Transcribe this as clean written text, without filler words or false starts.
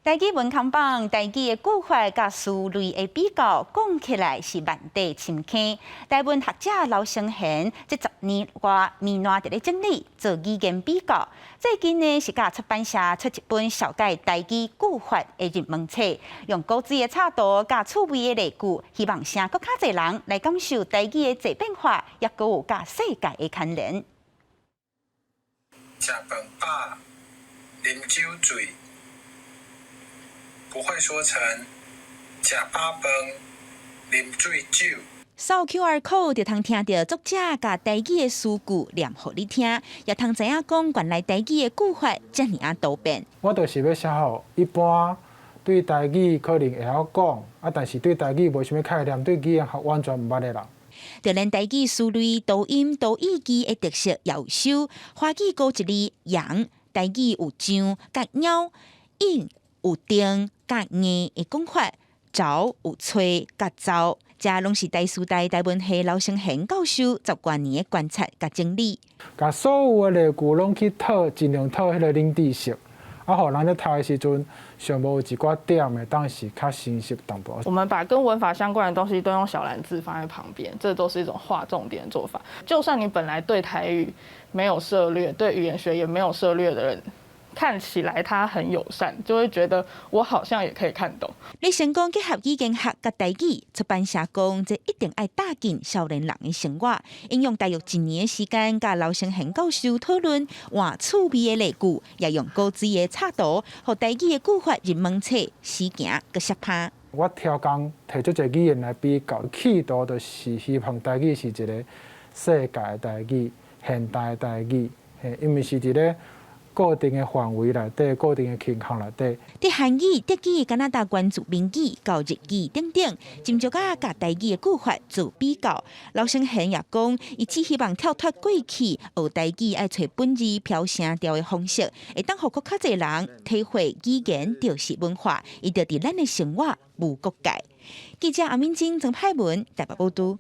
台語文康榜，台語的句法佮詞類的比較，講起來是萬塊深坑。台文學者劉承賢這10年外暝賴佇咧整理做語言比較。最近呢是佮出版社出一本紹介台語句法的入門冊，用古錐的插圖佮趣味的例句，希望晟閣較濟人來感受台語的濟變化，抑閣有佮世界的牽連。食飯飽，啉酒醉。不會說成食飽飯，啉醉酒。掃 QR code 就通聽著作者共台語的詩句念予你聽，也通知影講原來台語的句法遮爾仔多變。我就是欲寫予一般對台語可能會曉講，啊，但是對台語無啥物概念，對語言學完全毋捌的人。就連台語詞類多音多義字的特色也有收，華語孤一字揚，台語有上佮枵，應有定佮硬的講法，著有揣佮走，這攏是台師大台文系劉承賢教授十外年的觀察佮整理。共所有的例句攏去套，盡量套彼个冷知識，啊，予人咧讀的時陣，上無有一寡點會當是較清晰淡薄。我們把跟文法相關的東西都用小藍字放在旁邊，這都是一種劃重點的做法。就算你本來對台語沒有涉獵，對語言學也沒有涉獵的人，看起來他很友善，就會覺得我好像也可以看懂。欲成功結合語言學佮台語，出版社講這一定愛搭進少年人的生活，𪜶用大約一年的時間，佮劉承賢教授討論換趣味的例句，也用古錐的插圖，予台語的句法入門冊時行閣攝拍。我挑工提出一個語言來比較，企圖就是希望台語是一個世界的台語、現代的台語，嘿，伊毋是佇咧固定的範圍內底、固定的傾向內底。佇韓語、德語、加拿大原住民語到日語等等，斟酌仔共台語的句法做比較。劉承賢也講，伊只希望跳脫過去學台語愛揣本字飄聲調的方式，會當予閣較濟人體會語言就是文化，伊就佇咱的生活無國界。記者阿敏晶、曾派文台北報導。